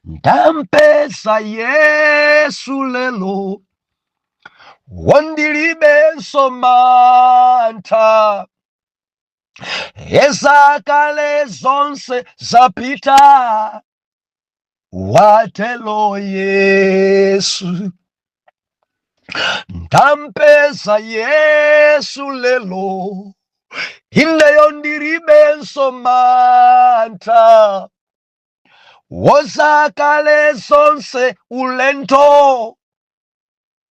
Ndampeza Yesu lelo, wandilibenso mantha. Ezakale zonse zapita, watelo Yesu. Ndampeza Yesu lelo, ineyo ndilibenso mantha. Wozakale zonse ulendo,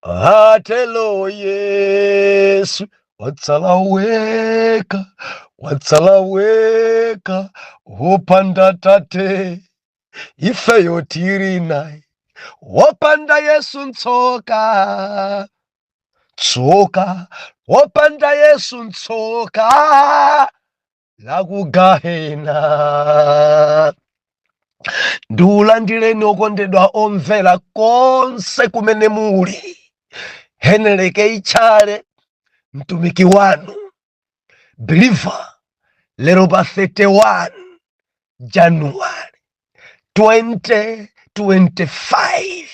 atelo Yesu. Watsala weka, watsala weka, wopanda tate, ifeyo tiri naye. Wopanda Yesu ntsoka, tsoka, wopanda Yesu ntsoka lakugahena. Ndiulandireni okondedwa omvera konse kumene muli. Heneleke Ichale, mtumiki wanu believer, lero pa 31 January 2025,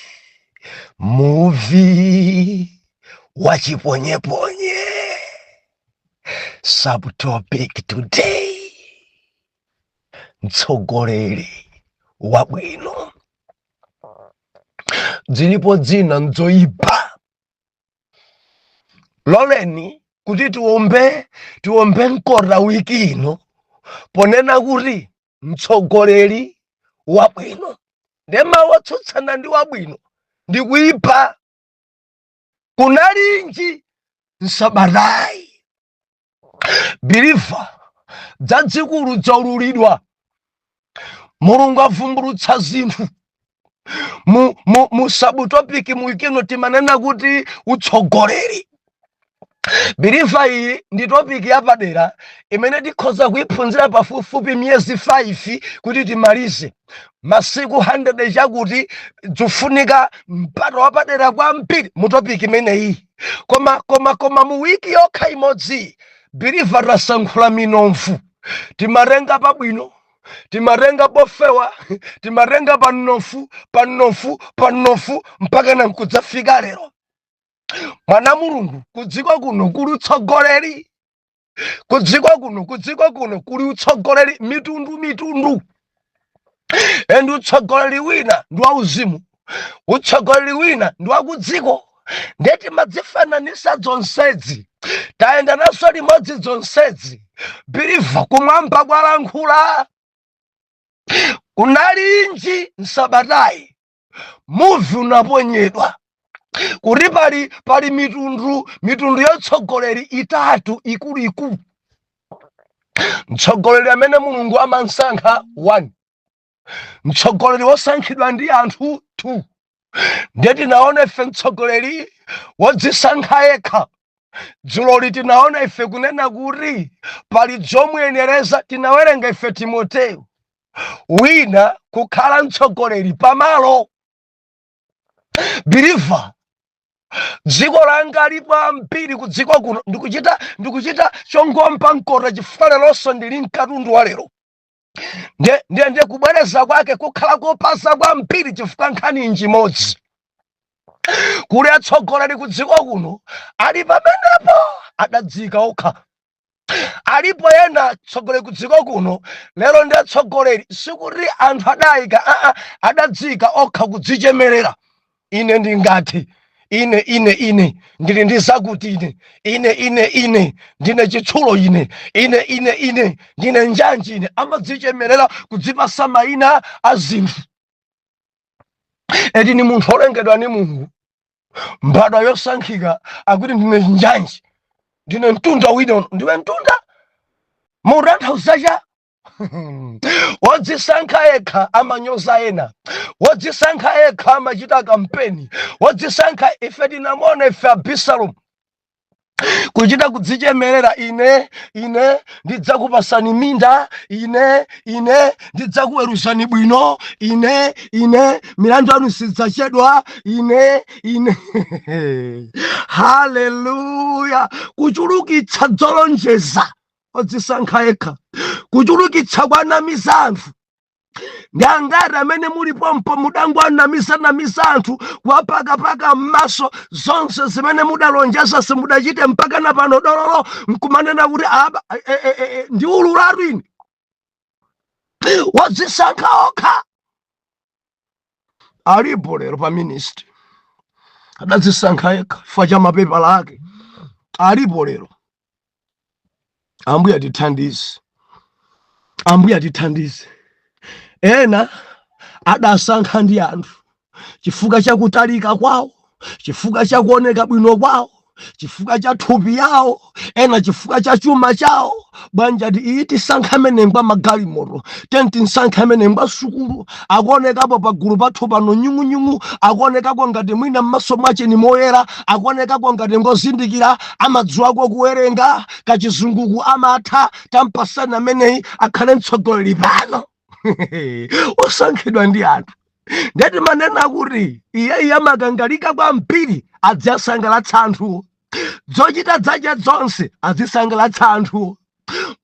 muvi wachiponyeponye. Subtopic today, mtsogoleri wabwino. Zilipo dzina nzoyipa. Loleni kuti tiwombe mkota wiki ino ponena kuti mtsogoleri wabwino, ndiye mawu otsutsana ndi wabwino ndi kuyipa. Kunalinji nsabatayi, believer? Dzadzikulu dzaululidwa. Mulungu avumbulutsa zinthu mu subtopic. Mu wiki ino timanena kuti utsogoleri. Believer, iyi ndi topic yapadera imene tikhoza kuiphunzira pafupifupi miyezi 5 kuti timalize, masiku 100, chakuti zifunika mpata wapadera kwambiri mu topic imeneyi. Koma mu wiki yokha imodzi, believer, tasankhula minofu. Timatenga pabwino, timatenga pofewa, timatenga panofu, panofu, panofu, mpaka na nkudzafika lero. Mwana Mulungu, kudziko kuno kuli utsogoleri. Kudziko kuno kuli utsogoleri mitundu mitundu, and utsogoleri wina ndi wauzimu, utsogoleri wina ndi wakudziko. Ndeti madzifananisa zonsezi, tayenda naso limodzi zonsezi. Believer, kumwamba kwalankhula. Kunalinji nsabatayi? Muvi unaponyedwa kuti pali mitundu mitundu yotsogoleri itatu ikuluikulu. Mtsogoleri amene Mulungu amansankha, 1. Mtsogoleri wosankhidwa ndi anthu, 2. Ndiye tinaona ife mtsogoleri wodzisankha yekha. Dzuloli tinaona ife kunena kuti pali zomuyenereza. Tinawerenga ife Timoteyo, wina kukhala mtsogoleri pamalo. Believer, dziko langa lipo ambiri ku dziko kuno. Ndikuchita chongompa mkota chifukwa leronso ndili mkatundu wa lero. Ndiye kubwereza kwake kukhala kopasa kwambiri chifukwa nkhani njimodzi. Kuli atsogoleri ku dziko kuno ali pamenepo adadzika okha. Alipo ena atsogoleri ku dziko kuno lero ndi atsogoleri, sikuti anthu adayika, aa, adadzika okha kudzichemerera: "Ine ndingati ine, ine, ine ndili ndi zakuti, ine, ine, ine, ine ndine chitsulo, ine, ine, ine, ine ndine njanji ine." Amadzichemerera, kudzipasa mayina a zinthu. Eti ni munthu olengedwa ni Mulungu, mbadwa yosankhika, akuti ndine njanji, ndine mtunda wina. Ndiwe mtunda mutanthauza cha? Wodzisankha yekha amanyoza ena, wodzisankha yekha amachita kampeni, wodzisankha. Ife tinamona ife Abisalomu kuchita kudzichemerera: "Ine, ine ndidzakupasani minda, ine, ine ndidzakuweruzani bwino, ine, ine milandu yanu sidzachedwa, ine, ine." Haleluya! Kuchulukitsa dzolonjeza, odzisankha yekha, kuchulukitsa kwanamiza anthu. Ndi angati amene mulipompo mudangwanamisanamisa anthu, kuwapakapaka m'maso, zonse zimene mudalonjeza simudachite mpaka na pano, dololo nkumanena kuti aba e, e, e, e, ndi ululatu ine wadzisankha okha. Alipo lero pa ministry adadzisankha yekha chifukwa cha mapepala ake. Alipo lero. Ambuye atithandize, Ambuye atithandize. Ena adasankha ndi anthu chifukwa cha kutalika kwawo, chifukwa cha kuoneka bwino kwawo, chifukwa cha thupi yawo, ena chifukwa cha chuma chawo. Bwanja ti iyi tisankha amene ngwa magalimoto, teni tinsankha amene ngwa sukulu, akuonekapo pagulu pathu pano nyung'unyung'u, akuonekako ngati mwina m'maso mwache ni moyera, akuonekako ngati ngozindikira, amadziwako kuwerenga kachizunguku, amatha, tampasani ameneyi akhale mtsogoleri pano. Osankhidwa ndi anthu. Ndeti manena kuti iyeyi amakangalika kwambiri adziasangalatsa anthuwo, zochita zache zonse azisangalatsa anthuwo.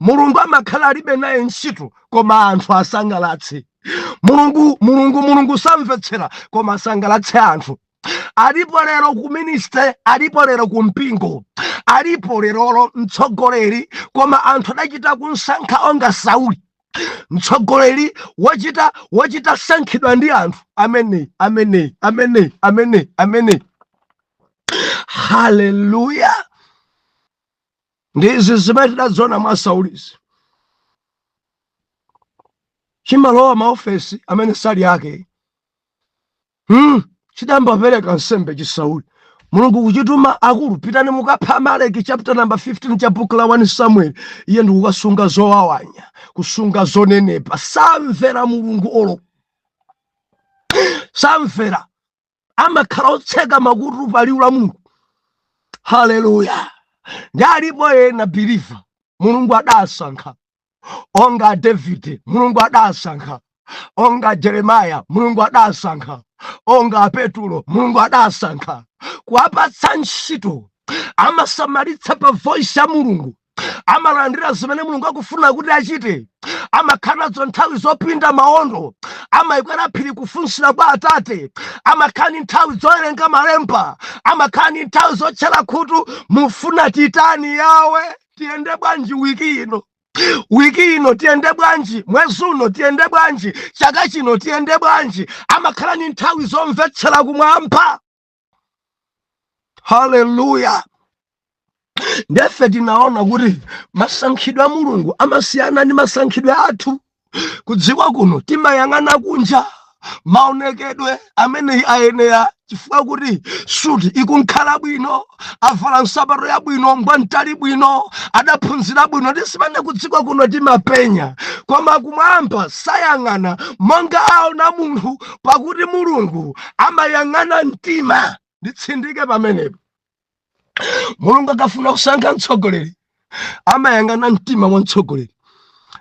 Mulungu amakhala alibe naye ntchito, koma anthu asangalatse Mulungu. Mulungu samvetsera, koma asangalatse anthu. Alipo lero ku ministry, alipo lero ku mpingo, alipo lerolo mtsogoleri, koma anthu adachita kunsankha onga Sauli, mtsogoleri wachita sankhidwa ndi anthu ameneyi, ameneyi, ameneyi, ameneyi, ameneyi. Haleluya! Ndizi zimene tidaziona mwa Saulizi. Chimalowa maofesi amene sali ake. Chidambapereka nsembe chisauli, Mulungu kuchituma, akulu, pitani mukapha Amaleki, chapter number 15 cha book la 1 Samuel. Iye ndikukasunga zowawanya, kusunga zonenepa. Samvera Mulungu, olo samvera, amakhala otseka makutu pa liwu la Mulungu. Haleluya! Ndi alipo ena believer Mulungu adasankha, onga David, Mulungu adasankha onga Jeremiah, Mulungu adasankha onga Petulo, Mulungu adasankha kuwapatsa ntchito. Amasamalitsa pa voice ya Mulungu, amalandira zimene Mulungu akufuna kuti achite, amakhala nazo nthawi zopinda maondo, amayikwera phiri kufunsira kwa Atate, amakhala ndi nthawi zowerenga malemba, amakhala ndi nthawi zotchera khutu: mufuna titani yawe? Tiyende bwanji wiki ino? Wiki ino tiyende bwanji? Mwezi uno tiyende bwanji? Chaka chino tiyende bwanji? Amakhala ndi nthawi zomvetsera kumwamba. Haleluya! Ndefe tinaona kuti masankhidwe a Mulungu amasiyana ndi masankhidwe athu. Kudziwa kuno timayang'ana kunja, maonekedwe amene ayenera, chifukwa kuti suti ikunkhala bwino, avala nsapato yabwino, ngwamtali bwino, adaphunzira bwino, ndi zimene kudziko kuno timapenya. Koma kumwamba sayang'ana monga aona munthu, pakuti Mulungu amayang'ana mtima. Nditsindike pamenepo: Mulungu akafuna kusankha mtsogoleri, amayang'ana mtima wa mtsogoleri.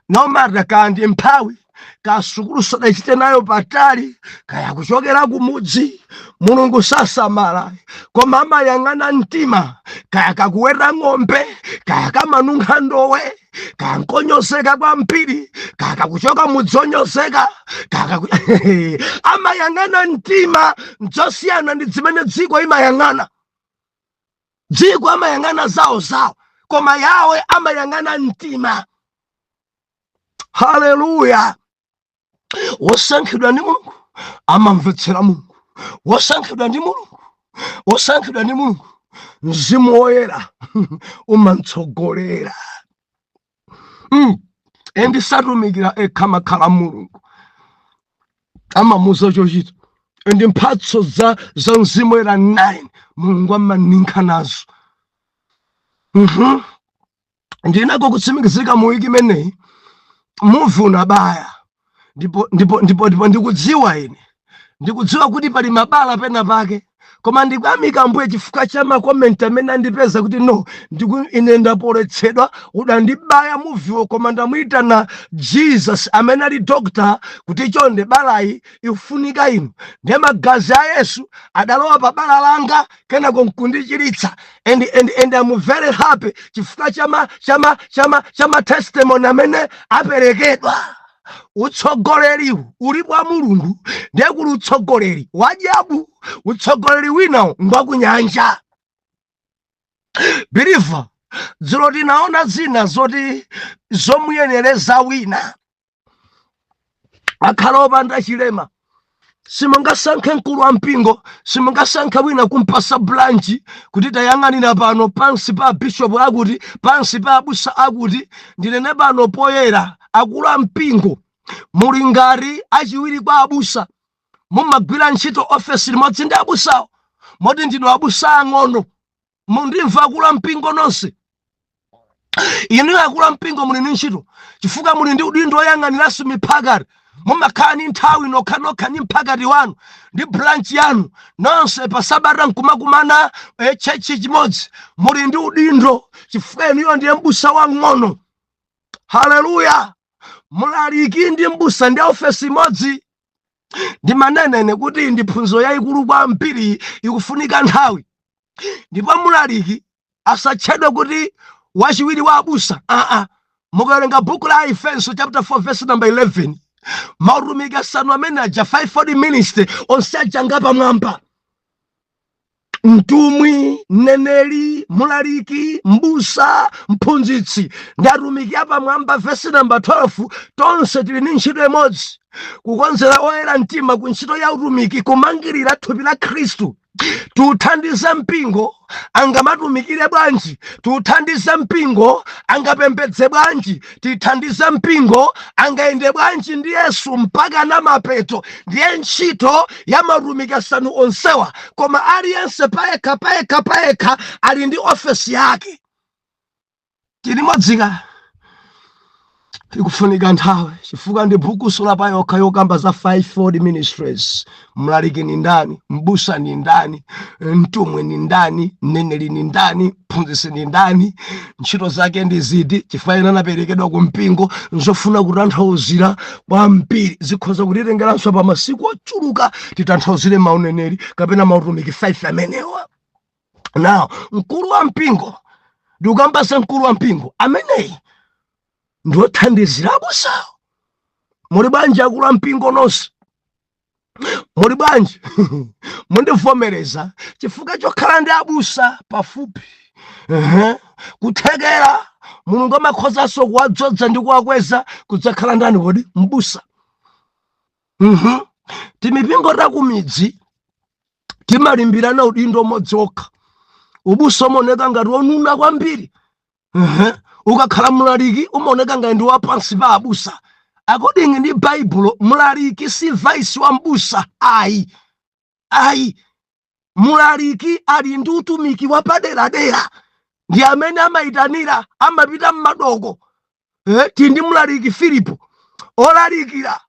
No matter kaya ndi mphawi, kasukulu sadachite nayo patali, kaya kuchokera kumudzi, Mulungu sasamala, koma amayang'ana mtima. Kaya kakuweta ng'ombe, kaya kamanunkha ndowe, kaya nkonyozeka kwambiri, kaya kakuchoka mudzi onyozeka, kaya amayang'ana mtima. Nzosiyana ndi zimene dziko imayang'ana. Dziko amayang'ana zawo zawo, koma Yawe amayang'ana mtima. Haleluya! Wosankhidwa ndi Mulungu amamvetsera Mulungu. Wosankhidwa ndi Mulungu, wosankhidwa ndi Mulungu, Mzimu Woyera umantsogolera. And satumikira ekha, makhala Mulungu amamuza chochita. And mphatso za Mzimu Woyera 9 Mulungu amaninkha nazo. Ndinako kutsimikizika mu wiki imeneyi muvi unabaya, ndipo ndikudziwa, ine ndikudziwa kuti pali mabala pena pake, koma ndikuyamika Ambuye chifukwa cha ma comment amene andipeza kuti no, ine ndapoletsedwa, udandibaya muviwo, koma ndamuyitana Jesus amene ali doctor kuti chonde balayi ifunika inu. Ndiye magazi a Yesu adalowa pa bala langa, kenako nkundichiritsa. And I'm very happy chifukwa chama testimony amene aperekedwa. Utsogoleriwu uli wa Mulungu, ndiye kuli utsogoleri wajabu, utsogoleri winawo ngwakunyanja. Believer, dzulo tinaona zina zoti zomuyenereza wina akhala opanda chilema. Simungasankhe mkulu wa mpingo, simungasankhe wina kumpasa branch kuti tayang'anira pano pansi pa bishopu akuti, pansi pa abusa akuti. Ndinene pano poyera, akulu a mpingo muli ngati achiwiri kwa abusa, mumagwira ntchito ofesi limodzi ndi abusawo, moti ndinu abusa ang'ono. Mundimva, akulu a mpingo nonse? Inuyo akulu a mpingo muli ndi ntchito, chifukwa muli ndi udindo oyang'aniranso miphakati. Mumakhala ndi nthawi nokhanokha ndi mphakati wanu ndi branch yanu nonse pa sabata nkumakumana church chimodzi. Muli ndi udindo chifukwa inuyo ndiye mbusa wang'ono. Haleluya! Mulaliki ndi mbusa ndi ofesi imodzi. Ndimanenene kuti ndi phunzo yayikulu kwambiri, ikufunika nthawi. Ndipo mulaliki asatchedwe kuti wachiwiri wa abusa, aa. Mukawerenga buku la Efeso chapter 4 verse number 11, mautumiki asanu amene aja, 5 ministry, onse aja pamwamba: mtumwi, mneneri, mulaliki, mbusa, mphunzitsi, ndi atumiki apamwamba. Verse number 12, tonse tili ndi ntchito imodzi: kukonzera oyera mtima ku ntchito ya utumiki, kumangirira thupi la Khristu. Tiuthandize mpingo angamatumikire bwanji? Tiuthandize mpingo angapembedze bwanji? Tithandize mpingo angayende bwanji ndi Yesu mpaka na mapeto? Ndiye ntchito ya matumiki asanu onsewa, koma aliyense payekha payekha payekha ali ndi ofesi yake. Tili modzika, ikufunika nthawi chifukwa ndi bhukuso la payokha yokamba za fivefold ministries. Mlaliki ni ndani? Mbusa ni ndani? Mtumwi ni ndani? Mneneri ni ndani? Mphunzitsi ni ndani? Ntchito zake ndi ziti? Chifukwa ena anaperekedwa ku mpingo, nzofuna kutanthauzira kwambiri, zikhoza kutitengeranso pa masiku ochuluka titanthauzire mauneneri kapena mautumiki 5 amenewa. Now, mkulu wa mpingo, ndikukambasa mkulu wa mpingo ameneyi ndiwothandizira abusawo. Muli bwanji, akulu a mpingo nonse? Muli bwanji? Mundivomereza chifukwa chokhala ndi abusa pafupi. Kuthekera Mulungu amakhozanso kuwadzodza ndi kuwakweza kudzakhala ndani kodi? Mbusa. Timipingo takumidzi timalimbirana udindo umodzi okha. Ubusa umaoneka ngati wonuna kwambiri. Ukakhala mlaliki umaoneka ngati ndi wapansi pa abusa. According ndi Baibulo, mlaliki si vice wa mbusa, ayi, ayi. Mlaliki ali ndi utumiki wapaderadera, ndi amene amayitanira, amapita mmadoko. Tili ndi mlaliki Filipo olalikira,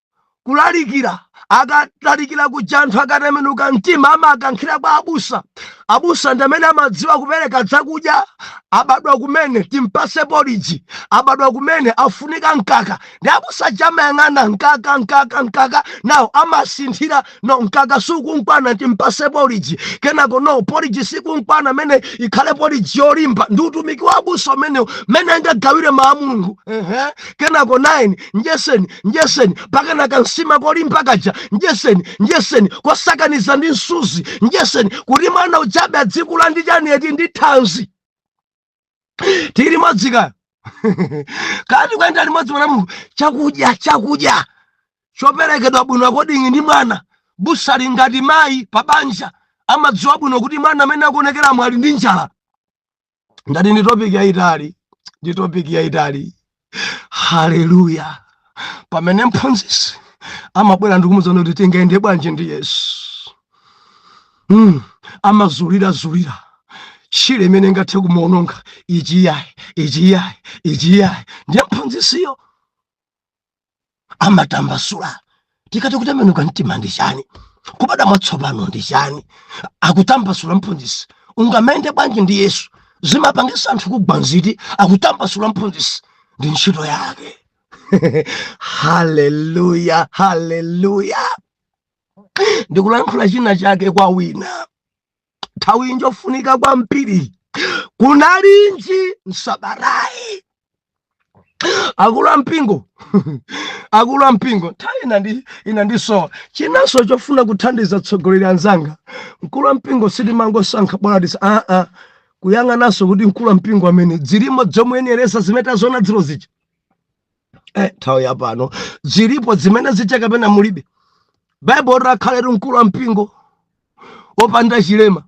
kulalikira. Akalalikira kuja, anthu akatembenuka mtima amakankhira kwa abusa. Abusa ndi amene amadziwa kupereka zakudya. Abadwa kumene, timpase porridge. Abadwa kumene, afunika mkaka. Ndi abusa amayang'ana mkaka, mkaka, mkaka. Nawo amasinthira: no, mkaka sikunkwana, timpase porridge. Kenako, no, porridge sikunkwana, mene ikhale porridge yolimba. Ndi utumiki wa abusa umenewo, mene angagawire mawu a Mulungu. Ehe. Kenako 9, njeseni, njeseni, pakenaka nsima kolimba kaja, njeseni, njeseni, kosakaniza ndi msuzi, njeseni, kuti mwana ujabe adzikula ndi chani eti? Ndi thanzi. Tili limodzi kaya kati kuyenda limodzi, mwana Mulungu? Chakudya, chakudya choperekedwa bwino according ndi mwana. Busa ali ngati mayi pa banja, amadziwa bwino kuti mwana amene akuonekeramo ali ndi njala. Ndati ndi topic yayitali, ndi topic yayitali. Haleluya! Pamene mphunzitsi amabwera ndikumuwuza kuti tingayende bwanji ndi Yesu, amazulira zulira tchire imene ingathe kumuononga. Ichi yayi, ichi yayi, ichi yayi. Ndiye mphunzitsiyo amatambasula. Tikati kutembenuka mtima ndi chani? Kubadwa mwatsopano ndi chani? Akutambasula mphunzitsi. Ungamayende bwanji ndi Yesu? Zimapangisa anthu kugwa nziti? Akutambasula mphunzitsi, ndi ntchito yake. Haleluya, haleluya! Ndikulankhula china chake kwa wina, nthawi njofunika kwambiri. Kunalinji msabatayi? Akulu ampingo, akulu ampingo, nthawi inandisowa. Chinanso chofuna kuthandiza tsogoleri anzanga, mkulu ampingo sitimangosankha bwana tisa aa, kuyang'ananso kuti mkulu ampingo amene zilimo zomuyenereza zimene taziona dzulo zija. Nthawi yapano zilipo zimene zija kapena mulibe? Baibulo lakhaletu mkulu ampingo wopanda chilema,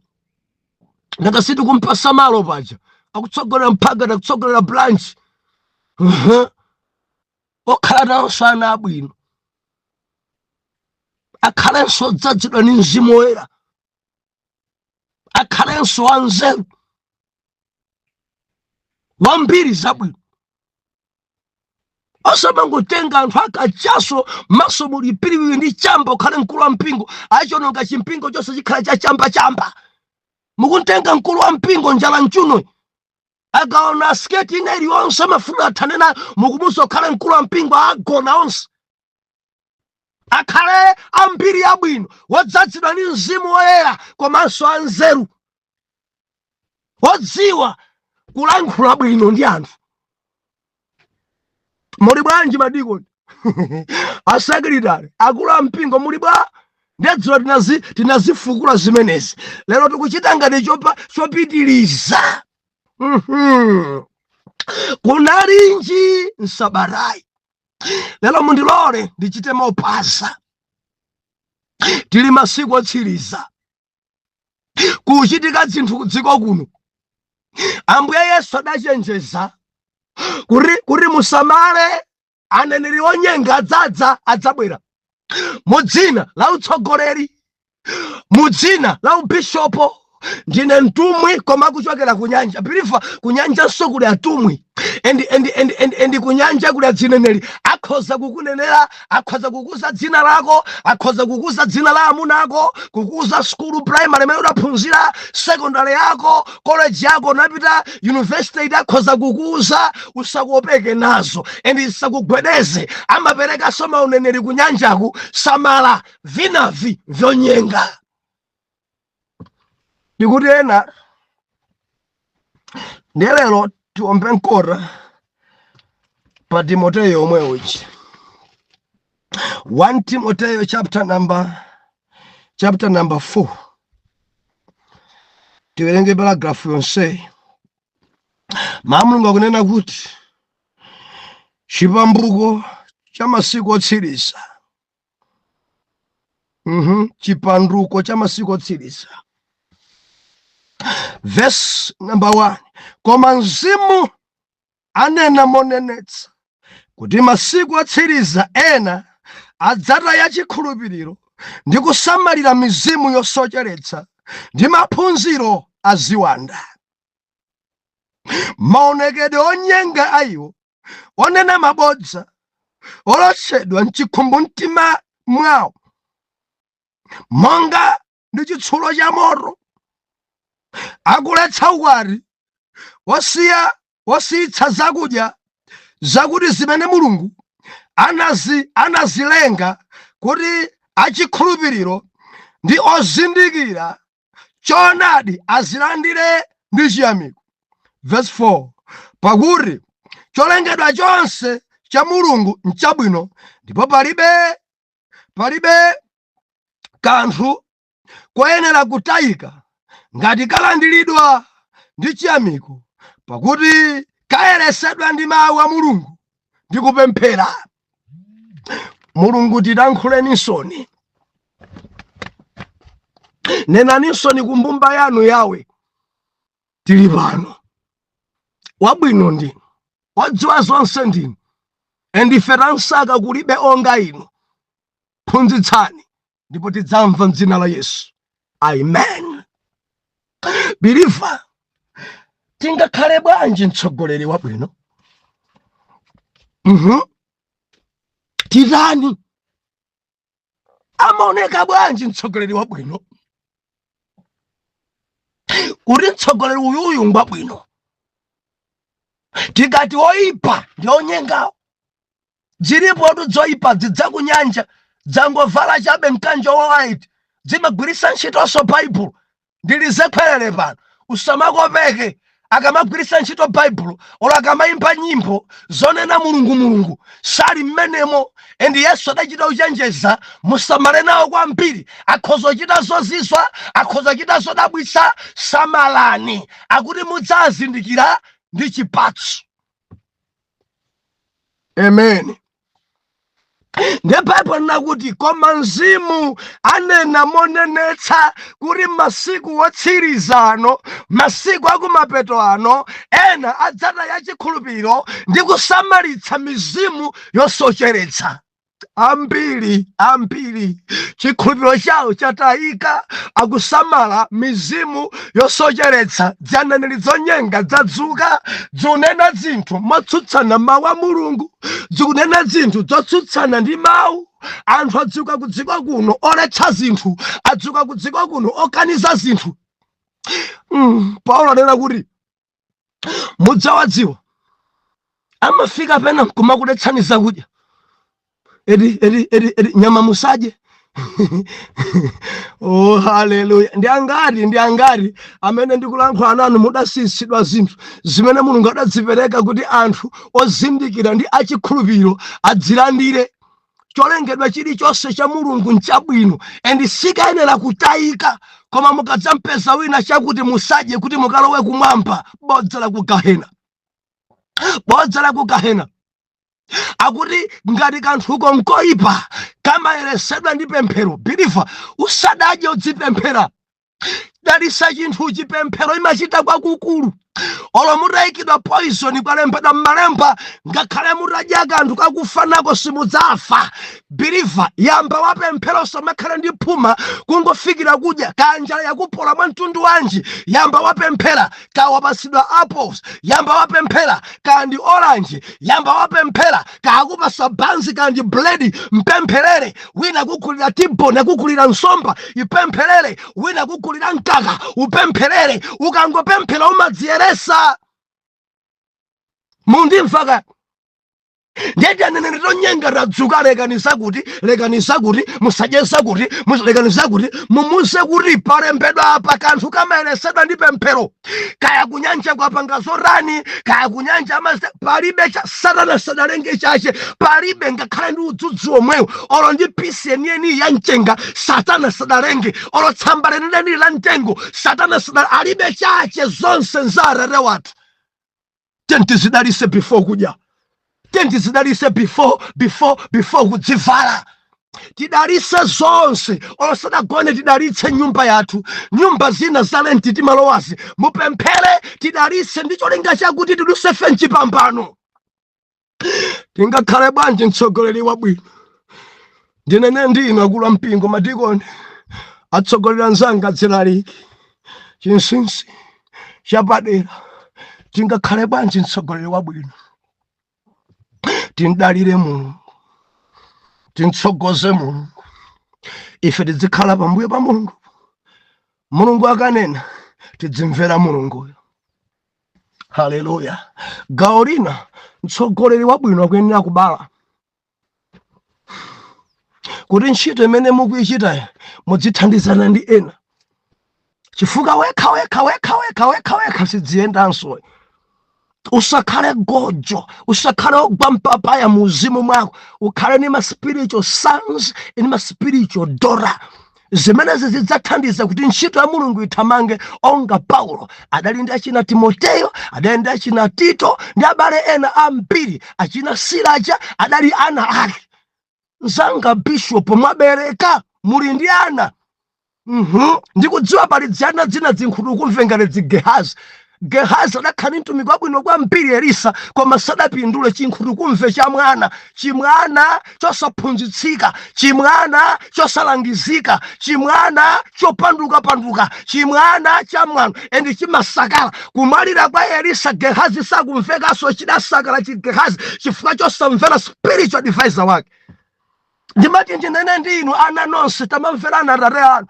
nanga sitikumpasa malo paja akutsogolera mphagati, akutsogolera branch. Okhala nawonso ana abwino, akhalenso odzazidwa ndi Mzimu Woyera, akhalenso wanzeru, wambiri zabwino. Osamangotenga anthu akachaso, maso muli piriwiri ndi chamba, ukhale mkulu wa mpingo, achononga chimpingo chonse chikhala cha chamba chamba. Mukuntenga mkulu wa mpingo njala mchuno, akaona sketi ina iliyonse amafuna athane nayo, mukumuza ukhale mkulu wa mpingo, agona onse. Akhale ambiri abwino, wodzazidwa ndi Mzimu Woyera, komanso anzeru, wodziwa kulankhula bwino ndi anthu. Muli bwanji madikoni, asekretary, akulu ampingo, muli bwa? Ndedzulo tinazifukula zimenezi, lero tikuchita ngati chopitiliza. Kunalinji nsabatayi? Lero mundilole ndichite mopasa. Tili masiku otsiriza, kuchitika zinthu kudziko kuno. Ambuye Yesu adachenjeza kuti musamale, aneneri onyenga adzadza, adzabwera mu dzina la utsogoleri, mu dzina la ubishopo, ndine mtumwi koma kuchokera kunyanja. Believer, kunyanjanso kuli atumwi and kunyanja kuli adzineneri. Akhoza kukunenera, akhoza kukuza dzina lako, akhoza kukuza dzina la amuna ako, kukuza skulu primary imene udaphunzira, secondary yako, college yako, unapita university, akhoza kukuza. Usakuopeke nazo and isakugwedeze. Amaperekanso mauneneri kunyanjaku. Samala, vinavi vyonyenga. Ndikuti ena ndiye lero tiombe mkota pa Timoteyo omwe uchi 1 Timoteyo chapter number 4. Tiwerenge paragraph yonse. Mawu Mulungu akunena kuti chipambuko cha masiku otsiriza, chipanduko cha masiku otsiriza. Verse number 1: koma Mzimu anena monenetsa kuti masiku otsiriza ena adzataya chikhulupiriro ndi kusamalira mizimu yosocheretsa ndi maphunziro a ziwanda, maonekedwe onyenga a iwo onena mabodza, olotsedwa mchikumbumtima mwawo monga ndi chitsulo cha moto, akuletsa ukwati, wosiya wosiyitsa zakudya zakuti zimene Mulungu anazilenga kuti achikhulupiriro ndi ozindikira choonadi azilandire ndi chiyamiko. Verse 4: pakuti cholengedwa chonse cha Mulungu nchabwino, ndipo palibe kanthu koyenera kutayika ngati kalandiridwa ndi chiyamiko, pakuti kayeresedwa ndi mawu a Mulungu ndi kupemphera. Mulungu, tilankhuleninsoni, nenaninsoni kumbumba yanu. Yawe, tili pano. Wabwino ndinu, wadziwa zonse ndinu, and ife tansaka kulibe onga inu. Phunzitsani ndipo tidzamva mdzina la Yesu, amen. Believer, tingakhale bwanji mtsogoleri wabwino? Titani? Amaoneka bwanji mtsogoleri wabwino, kuti mtsogoleri uyuyu ngwabwino? Tikati oyipa ndi onyengawo, zilipotu zoyipa zidzakunyanja, dzangovala chabe mkanjo wa white, zimagwiritsa ntchitonso Baibulo. Ndilizekhwerere pano, usamakopeke. Akamagwiritsa ntchito Baibulo olo akamayimba nyimbo zonena Mulungu Mulungu, sali mmenemo. And Yesu adachita kuchenjeza, musamale nawo kwambiri, akhoza kuchita zozizwa, akhoza kuchita zodabwitsa, samalani, akuti mudzazindikira ndi chipatso. Amen. Ndiye Baibulo linakuti, koma Mzimu anena monenetsa kuti masiku wotsiriza ano, masiku akumapeto ano, ena adzataya chikhulupiriro ndi kusamalitsa mizimu yosocheretsa. Ambiri ambiri chikhulupiriro chawo chatayika, akusamala mizimu yosocheretsa. Dzianeneri zonyenga dzadzuka, dzikunena zinthu motsutsana mawu a Mulungu, dzikunena zinthu zotsutsana ndi mawu. Anthu adzuka ku dziko kuno oletsa zinthu, adzuka ku dziko kuno okaniza zinthu. Paulo anena kuti mudzawadziwa amafika pena kumakuletsani zakudya, eti eti eti eti nyama musadye. Oh, haleluya! Ndi angati, ndi angati amene ndikulankhula nanu mudasiyitsidwa zinthu zimene Mulungu adadzipereka kuti anthu ozindikira ndi achikhulupiriro adzilandire? Cholengedwa chilichonse cha Mulungu nchabwino and sikayenera kutayika, koma mukadzampeza wina chakuti musadye kuti mukalowe kumwamba, bodza la ku gahena, bodza la ku gahena. Akuti ngati kanthuko nkoyipa, kamayeresedwa ndi pemphero. Believer, usadadye udzipemphera, dalisa chinthu. Chipemphero imachita kwakukulu. Olo mutayikidwa poison, kwalembedwa m'malemba, ngakhale mutadya kanthu kakufa nako simudzafa. Believer, yamba wapemphera, usamakhale ndi phuma kungofikira kudya. Kanjala yakupola mwa mtundu wanji, yamba wapemphera. Kawapasidwa apples, yamba wapemphera. Kandi orange, yamba wapemphera. Kakupasa banzi kandi bledi, mpempherere. Wina kugulira tiboni, akugulira nsomba, ipempherere. Wina kugulira mkaka, upempherere. Ukangopemphera umadziyeresa. Mundimva? Ndeti aneneri tonyenga tadzuka, lekani zakuti, lekani zakuti, musadye zakuti, lekani zakuti. Mumuze kuti palembedwa apa, kanthu kamayeresedwa ndi pemphero. Kaya kunyanja kwapanga zotani, kaya kunyanja amazita, palibe cha Satana sadalenge chache, palibe ngakhale ndi udzudzu omwewo, olo ndi piece yeniyeni ya mchenga Satana sadalenge, olo tsamba lenileni la mtengo Satana sada alibe chache. Zonse nza Atate wathu. Tentizidalise before kudya, tentizidalise before kudzivala, tidalise zonse. Osadagone, tidalitse nyumba yathu. Nyumba zina za rent timalowazi, mupemphere, tidalitse ndi cholinga chakuti tidusefe mchipambano. Tingakhale bwanji mtsogoleri wabwino? Ndinene ndinu akulu ampingo, madikoni, atsogoleri anzanga, adzilaliki, chinsinsi chapadera, tingakhale bwanji mtsogoleri wabwino? Tindalire Mulungu, tintsogoze Mulungu, ife tizikhala pambuyo pa Mulungu. Mulungu akanena, tidzimvera Mulunguyo. Haleluya! Gawo lina, mtsogoleri wabwino akuyenera kubala kuti ntchito imene mukuyichitayo mudzithandizana ndi ena, chifukwa wekha wekha wekha wekha wekha wekha sidziyendanso. Usakhale gojo, usakhale ogwa mpapaya mu uzimu mwako. Ukhale ni ma spiritual sons ni ma spiritual daughter. Zimenezi zidzathandiza kuti ntchito ya Mulungu ithamange. Onga Paulo adali ndi achina Timoteyo, adali ndi achina Tito ndi abale ena ambiri, achina Silaja adali ana ake. Mzanga bishop, mwabereka, muli ndi ana. Ndikudziwa pali dzana dzina zinkhutu kumve ngati dzigehazi. Gehazi adakhala ndi mtumiki wabwino kwambiri Elisa, koma sadapindule. Chinkhutu kumve cha mwana, chimwana chosaphunzitsika, chimwana chosalangizika, chimwana chopandukapanduka, chimwana cha mwano and chimasakala. Kumwalira kwa Elisa, Gehazi sakumvekanso. Chidasakala chigehazi chifukwa chosamvera spiritual advisor wake. Ndimati ndinene ndi inu ana nonse, tamamverana atate anu.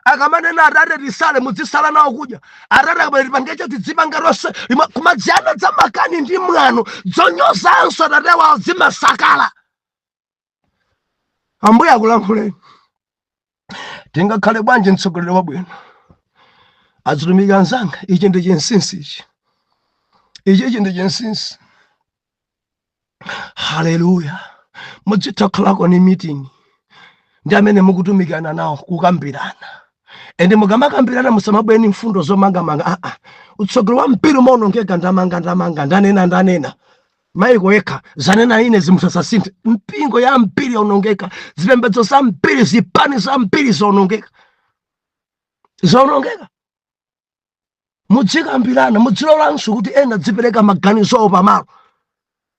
Akamanena atate tisale, mudzisala nawo kudya. Atate akamati tipangecho, tidzipanga tonse. Kumadziyana dzamakani ndi mwano, dzonyozanso atate wawo, zimasakala. Ambuye akulankhuleni. Tingakhale bwanji mtsogoleri wabwino? Azitumiki anzanga, ichi ndi chinsinsi ichi. Ichichi ndi chinsinsi. Haleluya. Mudzitha kukhalako ni meeting ndi amene mukutumikana nawo, kukambirana. Ende mukamakambirana, musamabweni mfundo zomangamanga. Aa, utsogoleri wa mpira umaonongeka. Ndamanga, ndamanga, ndanena, ndanena, maiko yekha zanena ine, zimusasasinthe. Mpingo ya mpiri yaonongeka, zipembedzo za mpiri, zipani za mpiri zaonongeka, zaonongeka. Mudzikambirana, mudzilolanso kuti ena dzipereka maganizo awo pamalo.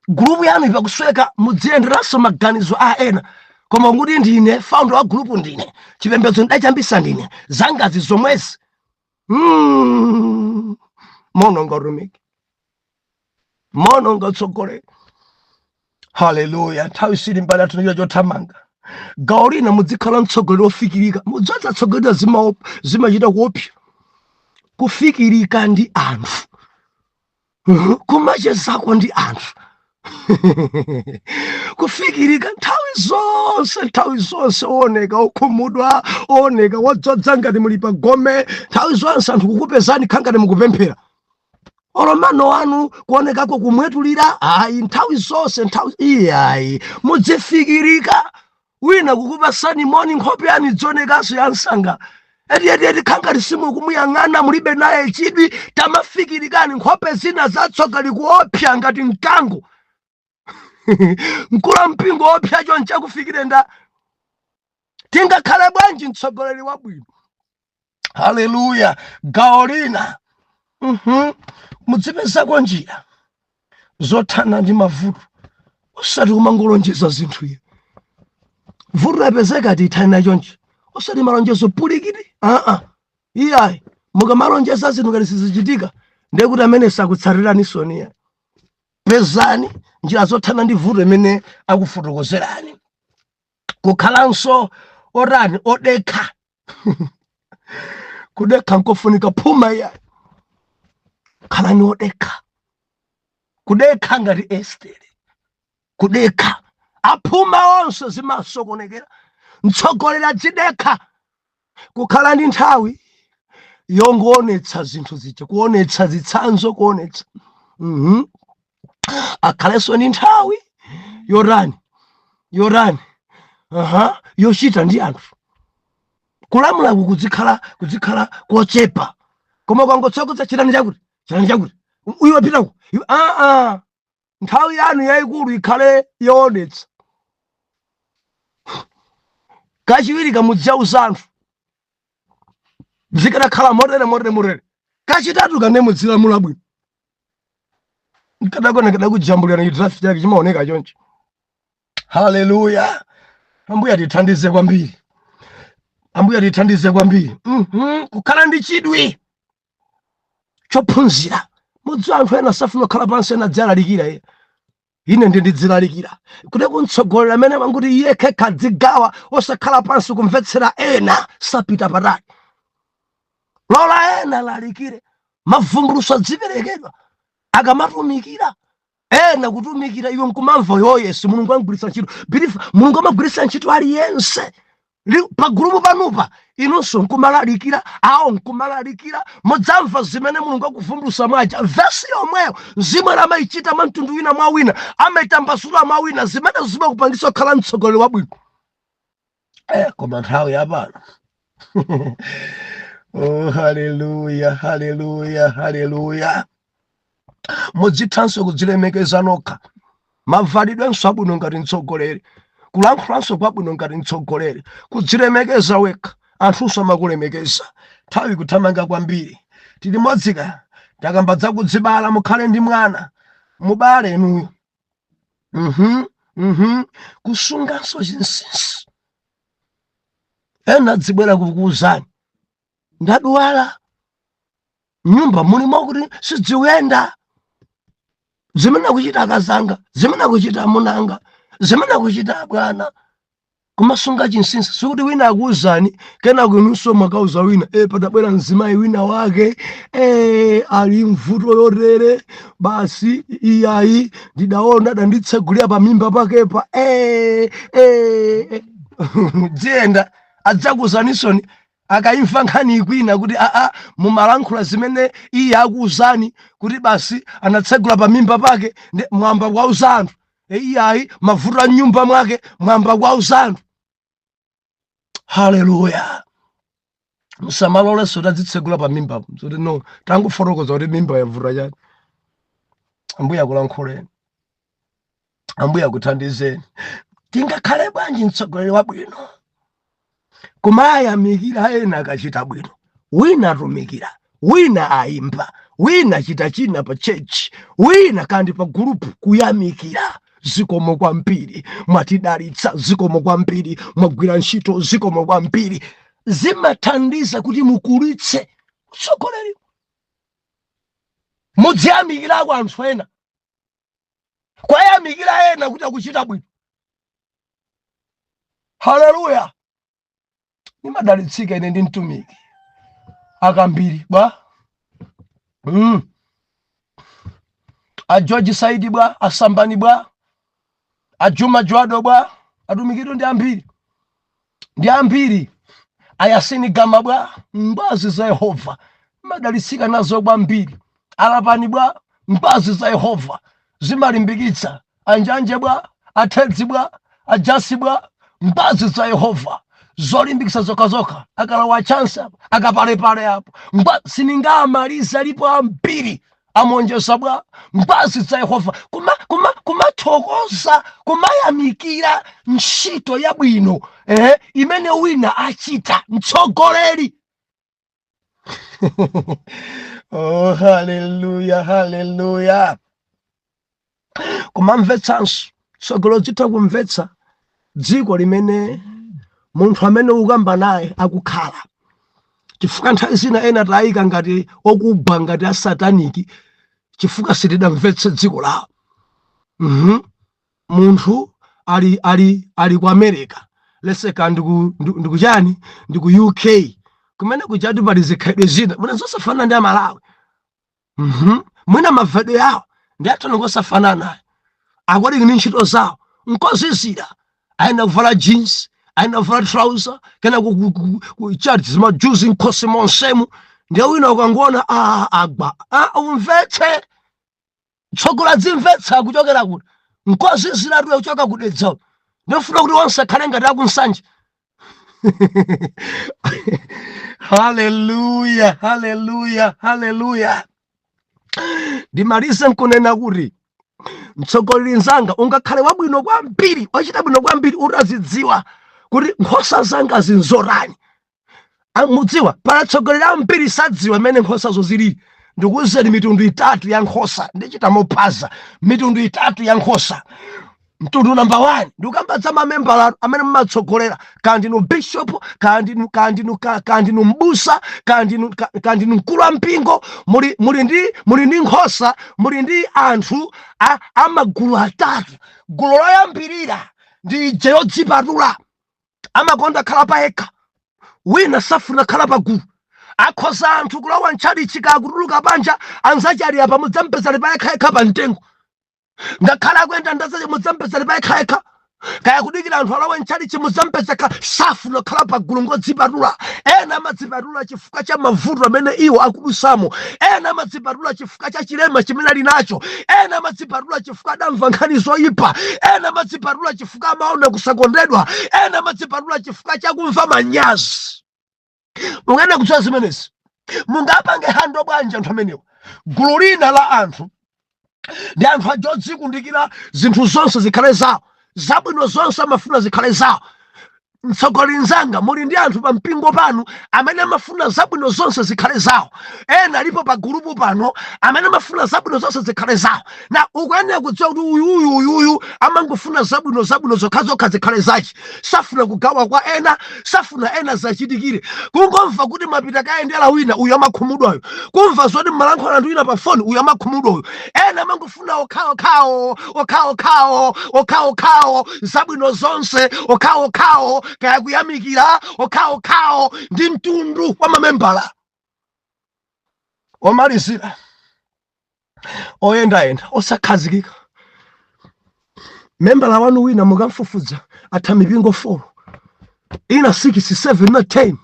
Gulupu yanu ipakusweka, mudziyenderanso maganizo a ena. Koma kuti ndine founder wa gulupu, ndine chipembedzo ndachambisa, ndine zangazi zomwezi, mononga utumiki, mononga utsogoleri. Haleluya. Nthawi sili mbali athu, ndicho chothamanga. Gawo lina, muzikhala mtsogoleri wofikirika. Mudzadza tsogoleri zimachita kuopsa kufikirika ndi anthu, kumachezako ndi anthu, kufikirika nthawi zonse, nthawi zonse. Ooneka okhumudwa, ooneka wadzodza ngati muli pa gome, nthawi zonse anthu kukupezani khangati mukupemphera, olomano wanu kuonekako kumwetulira, ayi, nthawi zonse, nthawi iyayi. Mudzifikirika. Wina kukupasani moni, nkhope yanu idzionekanso ya msanga. Eti eti eti, khangati simukumuyang'ana, mulibe naye chidwi. Tamafikirikani. Nkhope zina zatsoka likuopsa ngati mkango. Mkulu wa mpingo wopsa chonchi akufikire nda? Tingakhale bwanji mtsogoleri wabwino? Haleluya. Gawo lina, mudzipezako njira zothana ndi mavuto, osati kumangolonjeza zinthu. Iye vuto lapezeka, tithane nachonchi, osati malonjezo pulikiti. Aa, iyayi. Mukamalonjeza zinthu ngati sizichitika, ndiye kuti amene sakutsatirani soniya. Pezani njira zothana ndi vuto imene akufotokozerani. Kukhalanso otani? Odekha. Kudekha nkofunika. Phuma iyayi, khalani odekha. Kudekha ngati Estere, kudekha. Aphuma onse zimasokonekera. Mtsogoleri adzidekha, kukhala ndi nthawi yongoonetsa zinthu zija, kuonetsa zitsanzo, kuonetsa. Akhalenso ndi nthawi yotani? Yotani? Aha, yochita ndi anthu. Kulamulaku kudzikhala kochepa, koma kwangotsogoza, chitani chakuti, chitani chakuti, uyu wapitako. Aa, nthawi yanu yayikulu ikhale yoonetsa. Kachiwiri, kamudzauza anthu zikanakhala motere, motere, motere. Kachitatu, kane mudzilamula bwino. Nkadakona kadakujambulira chi draft chake chimaoneka chonchi. Haleluya. Ambuye atithandize kwambiri, Ambuye atithandize kwambiri. Kukhala ndi chidwi chophunzira. Mudziwa anthu ena safuna kukhala pansi, ena adzialalikira. Iye, ine ndi ndidzilalikira kuti kumtsogolera amene manguti iye khekha adzigawa, osakhala pansi kumvetsera ena, sapita patali. Lola ena alalikire, mavumbulutso adziperekedwa akamatumikira ena. Kutumikira iwe nkumamva yoyesi, Mulungu amagwiritsa ntchito believer. Mulungu amagwiritsa ntchito aliyense. Pagulupu panupa, inunso nkumalalikira, awo nkumalalikira, mudzamva zimene Mulungu akuvumbulutsa mwaja. Vesi yomweyo Mzimu amayichita mwa mtundu wina, mwa wina amayitambasula mwa wina, zimene zimakupangisa kukhala mtsogoleri wabwino. Koma nthawi yapano. Oh, haleluya, haleluya, haleluya. Mudzithanso kudzilemekeza nokha, mavalidwenso abwino ngati mtsogoleri, kulankhulanso kwabwino ngati mtsogoleri. Kudzilemekeza wekha, anthunso amakulemekeza. Nthawi kuthamanga kwambiri. Tili modzika, takamba dzakudzibala. Mukhale ndi mwana, mubale inuyo. Kusunganso chinsinsi. Ena adzibwera kukuwuzani, ndadwala, nyumba mulimo kuti sidziuyenda, zimene akuchita akazanga, zimene akuchita amunanga, zimene akuchita abwana. Kumasunga chinsinsi, sikuti wina akuwuzani, kenako inunso mwakauza wina, patabwera mzimayi wina wake, ali mvuto yotere basi, iyayi, ndidaona danditsegulira pamimba pakepa. Dziyenda adzakuzanisoni. Akayimva nkhani ikwina kuti aa, mumalankhula zimene iye akuwuzani kuti basi anatsegula pa mimba pake, ndi mwamba kuwauza anthu. E, iyayi, mavuto a nyumba mwake mwamba kuwauza anthu. Haleluya! Musamalolenso tadzitsegula pa mimba kuti no, tangofotokoza kuti mimba yavuta chani. Ambuye akulankhuleni, Ambuye akuthandizeni. Tingakhale bwanji mtsogoleri wabwino? Kumayamikira ena akachita bwino. Wina atumikira, wina ayimba, wina achita china pa church, wina kandi pa group, kuyamikira: "Zikomo kwambiri, mwatidalitsa. Zikomo kwambiri, mwagwira ntchito. Zikomo kwambiri." Zimathandiza kuti mukulitse utsogoleri. Mudziyamikirako anthu ena, kwayamikira ena kuti akuchita bwino. Haleluya! Nimadalitsika ine ndi mtumiki akambiri bwa, A George Saidi bwa, asambani bwa, a Juma Jwado bwa, atumikitu ndi ambiri, ndi ambiri. Ayasini Gama bwa, ngwazi za Yehova, madalitsika nazo kwambiri. Alapani bwa, ngwazi za Yehova, zimalimbikitsa. Anjanje bwa, athedzi bwa, ajasi bwa, ngwazi za Yehova, zolimbikitsa zokhazokha. Akalawa chansi apo, akapalepale apo, ngwa siningamaliza, lipo ambiri. Amonjeza bwa, ngwazi za Yehova. Kumathokoza, kumayamikira ntchito yabwino imene wina achita, mtsogoleri. Oh, haleluya, haleluya! Kumamvetsanso, tsogolo zitha kumvetsa dziko limene munthu amene ukamba naye akukhala, chifukwa nthawi zina ena tayika ngati okugwa, ngati asataniki, chifukwa sitidamvetse dziko lawo. Munthu ali ku America leseka, ndikuchani, ndi ku UK kumene kuchati pali zikhalidwe zina mwina zosafanana ndi Amalawi. Mwina mavedwe yawo ndi athu ngosafanana according ndi ntchito zawo. Nkozizira, ayenda kuvala jeans, ayenda kuvala trouser, kena chati zimajuzi nkhosi monsemu. Ndiye wina ukangoona, ah, agwa. Ah, umvetse tsogola, dzimvetsa kuchokera kuti nkoziziratu kuchoka kudedza. Ndifuna kuti onse akhale ngati akunsanje. Haleluya, haleluya, haleluya! Ndimalize nkunena kuti mtsogoleri nzanga, ungakhale wabwino kwambiri, wachita bwino kwambiri utazidziwa kuti nkhosa zanga zinzotani. Mudziwa pala atsogoleri ambiri sadziwa mmene nkhosazo zilili. Ndikuwuzeni mitundu itatu ya nkhosa, ndichita mophaza. Mitundu itatu ya nkhosa. Mtundu namba 1, ndikukamba za mamembala amene mumatsogolera, kaya ndinu bishop, kaya ndinu mbusa, kaya ndinu mkulu wa mpingo, muli ndi nkhosa, muli ndi anthu amagulu atatu. Gulu loyambirira ndi ije yodzipatula, amakonda khala payekha. Wina safuna khala pagulu. Akhoza anthu kulowa ntchalichi, kakutuluka panja, anzache ali apa, mudzampeza ali payekhayekha pa mtengo. Ngakhale akuyenda ndazache, mudzampeza ali payekhayekha. Kaya kudikira anthu alowe ntchalichi, mudzampeza ka safuna khala pagulu, ngodzipatula. Ena amadzipatula chifukwa cha mavuto amene iwo akudusamo. Ena amadzipatula chifukwa cha chilema chimene ali nacho. Ena amadzipatula chifukwa adamva nkhani zoyipa. Ena amadzipatula chifukwa amaona kusakondedwa. Ena amadzipatula chifukwa chakumva manyazi. Mungene kudziwa zimenezi, mungapange handle bwanji anthu amenewa? Gulu lina la anthu ndi anthu aja odzikundikira zinthu zonse zikhale zawo, zabwino zonse amafuna zikhale zawo. Mtsogoleri nzanga, muli ndi anthu pa mpingo panu amene amafuna zabwino zonse zikhale zawo. Ena alipo pa gulupu pano amene amafuna zabwino zonse zikhale zawo. Na ukuyenera kudziwa kuti uyu, uyu, uyu, uyu amangofuna zabwino, zabwino zokhazokha zikhale zachi, safuna kugawa kwa ena, safuna ena zachitikire. Kungomva kuti mapita kayendera wina, uyu amakhumudwayo. Kumva zoti mmalankhula anthu wina pa foni, uyu amakhumudwayo. Ena amangofuna okhaokhawo, okhaokhawo, okhaokhawo, zabwino zonse okhaokhawo, kaya kuyamikira okhaokhawo. Ndi mtundu wa mamembala omalizira, oyendayenda, osakhazikika. Membala wanu wina mukamfufudza, atha mipingo 4, ina 6, 7 na 10.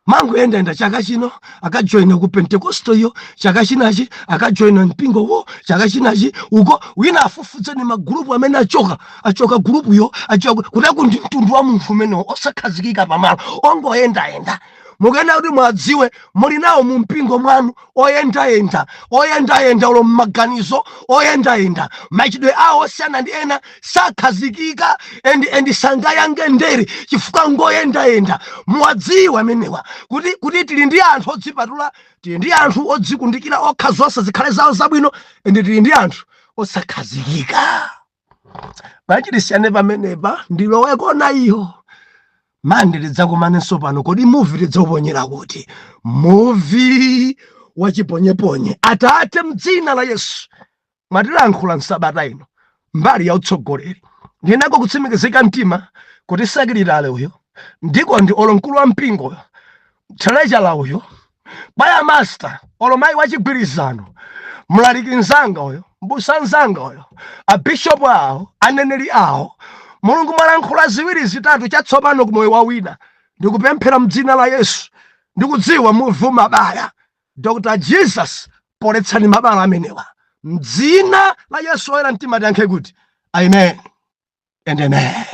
Mangoyendayenda. Chaka chino akajoyina ku Pentekosto iyo, chaka chinachi akajoyina mpingo wo, chaka chinachi uko. Wina afufudzeni magulupu amene achoka, achoka gulupu yo, achoka kutaku. Ndi mtundu wa munthu umenewo osakhazikika pamalo, ongoyendayenda. Mukena kuti mwadziwe, muli nawo mu mpingo mwanu oyendayenda, oyendayenda ulo mmaganizo, oyendayenda machidwe awo osiyana ndi ena, sakhazikika and sangayange ndere chifukwa ngoyendayenda. Muwadziwe amenewa kuti tili ndi anthu odzipatula, tili ndi anthu odzikundikira okha, zonse zikhale zawo zabwino, and tili ndi anthu osakhazikika. Pachitisiyane pamenepa, ndilowekona iyo mande tidzakumanenso pano. Kodi muvi tidzauponyera kuti? Muvi wachiponyeponye. Atate, mdzina la Yesu, mwatilankhula msabata ino mbali ya utsogoleri. Ndinako kutsimikizika mtima kuti secretary uyo ndiko ndi olo mkulu wa mpingo, treasurer uyo, choir master, olo mayi wachigwirizano, mlaliki mzanga uyo, mbusa mzanga uyo, abishopu awo, aneneri awo. Mulungu, mwalankhula ziwiri zitatu chatsopano ku moyo wa wina. Ndikupemphera mdzina la Yesu, ndikudziwa muvi mabala. Dr Jesus, poletsani mabala amenewa mdzina la Yesu. Oyera mtima tiyankhe kuti amen and amen.